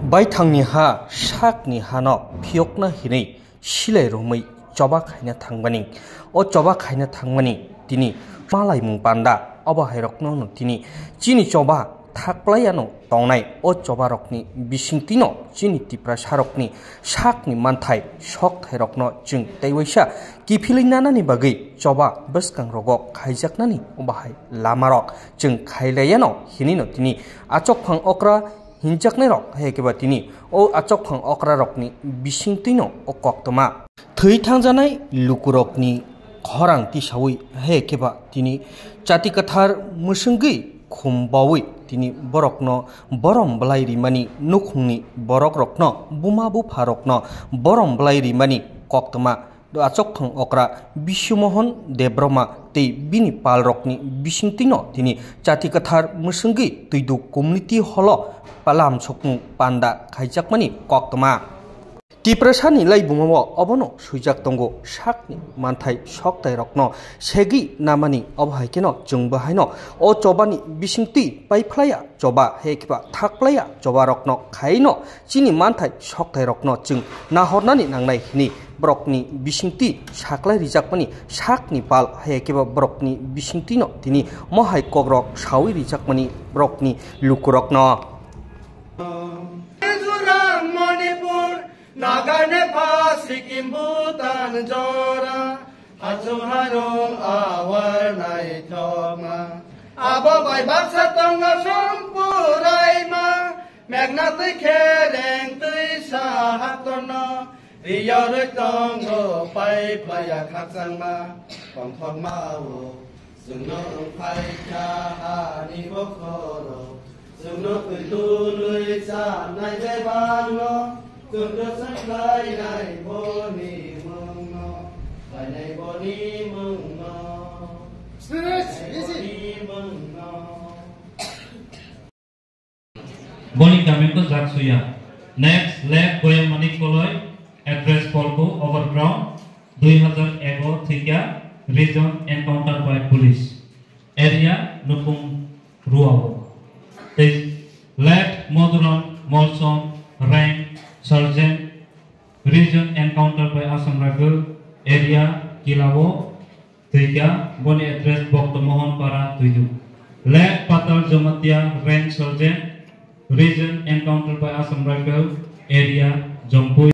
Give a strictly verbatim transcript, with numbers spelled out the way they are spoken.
Baithangni ha sakni hano phiyokna hinwi silai romwi choba khaina thangmani. O choba khaina thangmani tini malaimung panda. Obo hairokno no tini chini choba thakplaiano tongnai. O chobarokni bisingtwino chini Tiprasarokni sakni manthai sokthairokno chwng teiwaisa kiphilwi nanani bagwi choba bwskangrogo khaijaknani obo hai lamarok chwng khailaiano hinino tini achokphang okra hinjaknairok hai khe ba tini o achokphang okrarokni bisingtwino o koktwma thwi thangjanai lukurokni khorang tisawi hai khe ba tini chati kwthar mwswngwi khum bawi tini borokno borom bwlai rimani nukhungni borokrokno buma bupharokno borom bwlai rimani koktwma Achokphang okra Biswmohon Debbarma tei bini palrokni bisingtwino tini chati kwthar mwswngwi Twiduk Community Hall-o palam sokmung panda khaijakmani koktwma. Tiprasani laibumao obono swijak tongo, sakni manthai soktairokno segwi namani obo hai kheno chwngbo haino o chobani bisingtwi paiphlaiya choba hai khe ba thakplaiya chobarokno khaino chini manthai soktairokno chwng nahornani nangnai hwnwi borokni bisingtwi saklai rijakmani sakni pal hai khe ba borokni bisingtwino tini mohai kokrok sawi rijakmani borokni lukurokno. Mizoram, Manipur, Naga, Nepal, Sikkim, Bhutan, Jora, Hachung harung awar naithokma. Abo bai baksa tongo sompuraima. Megna twi khereng twisa hatorno. Riyorwi tongo pai playa khakchangma. Tongthokma o. Chwngno wngphaikha hani bokhorok, chwngno twi tunwi chamnai bebakno, chwngno swnglainai boni mungno, khlainai boni mungno, khlainai boni mungno. Boni comment-o jak suya. Next, Late Goyal Manik Koloi, address Polku, Overground, dui hazar ego thwikha, reason encounter by police. Area Nupung Ruao. Tei Late Madhuram Molsom, rank Sergeant, reason encounter by Assam Rifle, area Kilao. Twikha, boni address Bhakta Mohan Para, Twiduk. Late Patal Jamatia, rank Sergeant, reason encounter by Assam Rifle, area Jampui.